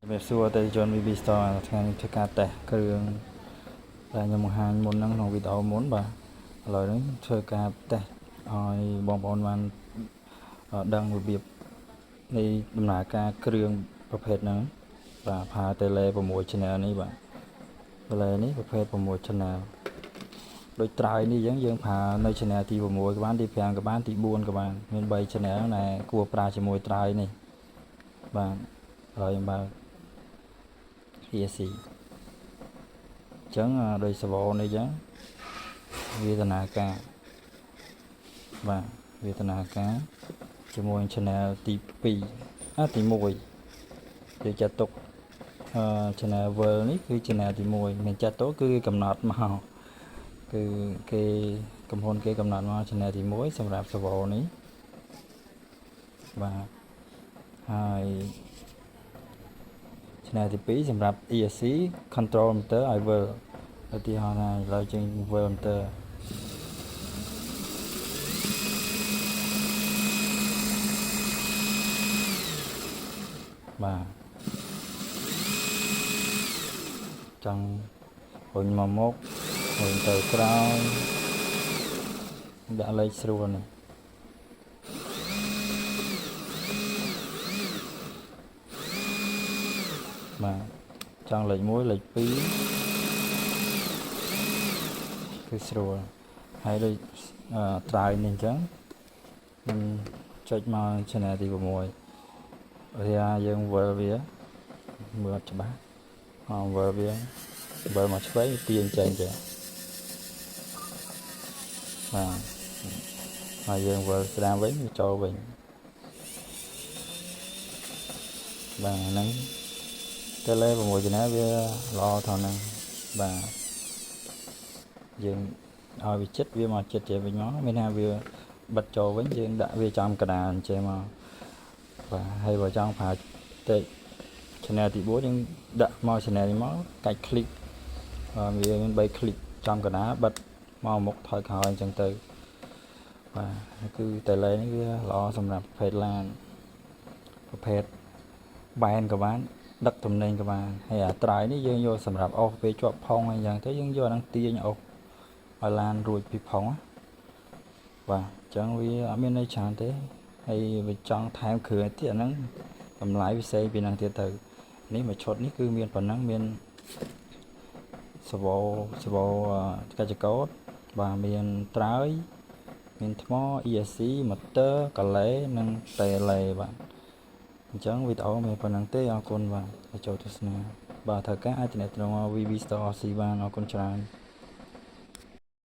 ជំរាបសួរអតិថិជន VB Store ថ្ងៃនេះធ្វើការតេស្តគ្រឿងដែលខ្ញុំបង្ហាញមុនហ្នឹងក្នុងវីដេអូមុនបាទឥឡូវនេះធ្វើការតេស្តឲ្យបងប្អូនបានដឹងរបៀបនៃដំណើរការគ្រឿងប្រភេទហ្នឹងបាទផា tele 6 channel នេះបាទ tele នេះប្រភេទ6 channel ដូចត្រើយនេះអញ្ចឹងយើងប្រើនៅ channel ទី6ក៏បានទី5ក៏បានទី4ក៏បានមាន3 channel ដែលគួរប្រើជាមួយត្រើយនេះបាទឥឡូវខ្ញុំបើក ESC អញ្ចឹងដោយ servo នេះអញ្ចឹងវាដំណើរការបាទវាដំណើរការជាមួយ channel ទី2អាទី1យើងចាត់ទុកអឺ channel world នេះគឺ channel ទី1មានចាត់ទុកគឺគេកំណត់មកគឺគេកំហ៊ុនគេកំណត់មក channel ទី1សម្រាប់ servo នេះបាទហើយ channel ទី2សម្រាប់ ESC control motor ឲ្យវិលឧទាហរណ៍ថាឥឡូវចេញវិល motor បាទចង់រុញមកមុខរុញទៅក្រោយដាក់លេខស្រួលនេះបាទចង់លេខ1លេខ2គឺស្រួលហើយដូចត្រើយនេះអញ្ចឹងខ្ញុំចុចមក channel ទី6វាយើងវិលវាមើលអត់ច្បាស់អវិលវាវិលមកឆ្វេងទាញចេញចេះបាទហើយយើងវិលស្ដាំវិញវាចូលវិញបាទហ្នឹង tele 6 channel វាល្អថងហ្នឹងបាទយើងឲ្យវាចិត្តវាមកចិត្តចេះវិញមកមានថាវាបិទចូលវិញយើងដាក់វាចំកណ្ដាលអញ្ចឹងមកបាទហើយបើចង់ប្រើតិ channel ទី4យើងដាក់មក channel នេះមកកាច់ click វាមាន3 click ចំកណ្ដាលបិទមកមុខថយក្រោយអញ្ចឹងទៅបាទគឺ tele នេះវាល្អសម្រាប់ប្រភេទឡានប្រភេទបែនក៏បានដឹកទំនិញក៏បានហើយអាត្រើយនេះយើងយកសម្រាប់អូសពេលជាប់ផុងអីចឹងទៅយើងយកអាហ្នឹងទាញអូសឲ្យឡានរួចពីផុងណាបាទអញ្ចឹងវាអត់មានន័យច្រើនទេហើយវាចង់ថែមគ្រឿងទៀតអាហ្នឹងតម្លៃពិសេសពីហ្នឹងទៀតទៅនេះមួយឈុតនេះគឺមានប៉ុណ្ណឹងមាន servo servo កាចកោតបាទមានត្រើយមានថ្ម ESC motor កឡេនិង tele បាទអញ្ចឹងវីដេអូមានប៉ុណ្ណឹងទេអរគុណបាទចូលទស្សនាបាទត្រូវការអាចទំនាក់ទំនង VB Store RC បានអរគុណច្រើន។